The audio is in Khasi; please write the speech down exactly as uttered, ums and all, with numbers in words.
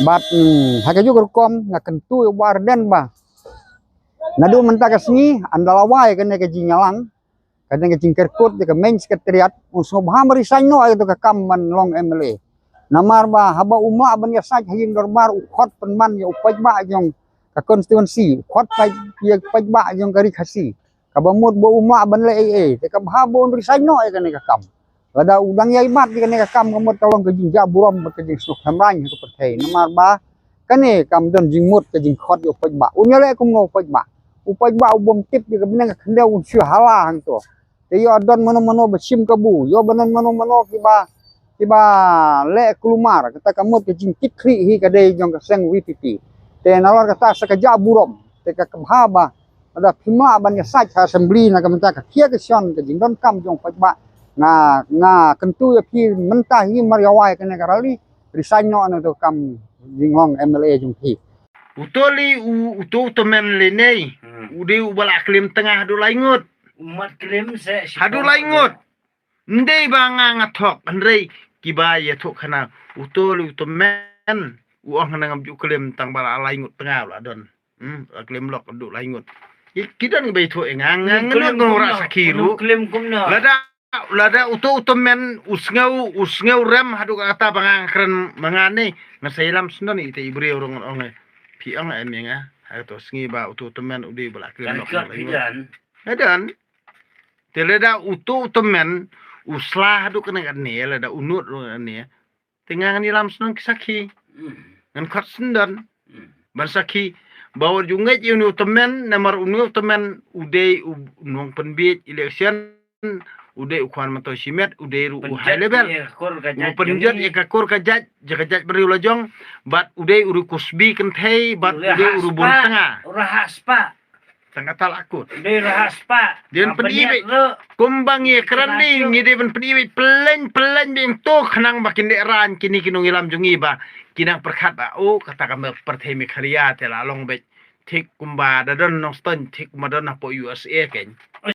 Bad, hmm, ha ka juk rukom nga kyntu ïa u Bah Ardent ba naduh mynta ka sngi, ynda la wai kane ka jingïalang, kane ka jingkyrkut ïa ka main secretariat, un sngewbha ban resign noh ïa ka kam ban long M L A. Namar ba haba um lah ban ïasaid ha ïing dorbar, u khot pynban ïa u paidbah jong ka constituency, u khot paid, ïa paidbah jong ka Ri Khasi. Kaba mut ba um lah ban leh ei ei, te kaba bha ba un resign noh ïa kane ka kam. Lada u dang ïai bat ïa kane ka kam, ka mut ka long ka jingjah burom bad ka jingsngewkhlem raiñ ha ka pyrthei. Namar ba kane kam don jingmut ka jingkhot ïa u paidbah. Un ïaleh kumno u paidbah? U paidbah u bym tip ïa ka bneng ka khyndew, un shu hala hangto. Te ïoh don mano mano ba shim kabu, ïoh ba don mano mano kiba, kiba leh kulmar, kata ka mut ka jingkitkhlieh hi ka dei jong ka seng V P P. Te nalor kata sa ka jah burom, te ka kaba bha ba lada phim lah ban ïasaid ha assembly na ka bynta ka khia ka shon ka jingdonkam jong u paidbah, nga, nga kyntu ïa phi mynta hi mar ïa wai kane ka rally, resign noh na kato ka kam jinglong M L A jong phi. Uto lei u, uto u tymmen lei nei. Hmm. U dei uba la klim tnga haduh lai ngut. Umat klim se. Haduh lai ngut. Ndei ba nga nga thok, hynrei kiba ïathuh khana uto lei u tymmen, u ong na ngam ju klim tang ba la lai ngut tnga la don. Hmm, la klim lok haduh lai ngut. Ki, ki don kiba ïathuh ïa nga, nga, nga klim ngan kumno, sakhi ruh. Klim kumno. Lada, lada uto u tymmen u sngew, u sngew rem haduh kata ba nga kren ma nga ne, nga sa ïalam sngewdon ïa ita i briew ruh ngan ong ïa phi ong em ïa nga. Ha kato sngi ba uto u tymmen u dei ba la klim lok haduh lai ngut. Nga don. Te lada uto u tymmen u sla haduh kane kane, lada u nud ruh kane, te nga ngan ïalam sngewdon ki sakhi. Hmm. Ngan khot sngewdon. Hmm. Ban sakhi ba wat ju ngeit ïa une u tymmen, namar une u tymmen u dei u nongpynbiej election, u dei u khwan myntoi shimet, u dei ruh u high level. U pynjot ïa ka kur ka jait, ïa ka jait bynriew la jong, bad u dei u riewkhuslai kynthei, bad u dei u riewbun tnga. U riewkhuslai. Tang kata la kut. Dei rahas pa. Dei ban pyni beit. Kumba ngi kren ni, ngi dei ban pyni beit, pyllein, pyllein beit to khnang ba kin dei ran kine ki nongïalam jong ngi ba kin nang pyrkhat ba, oh, kata ka pyrthei Meghalaya te la long beit thik kumba da don Nongstoiñ, thik kumba don hapoh U S A kein.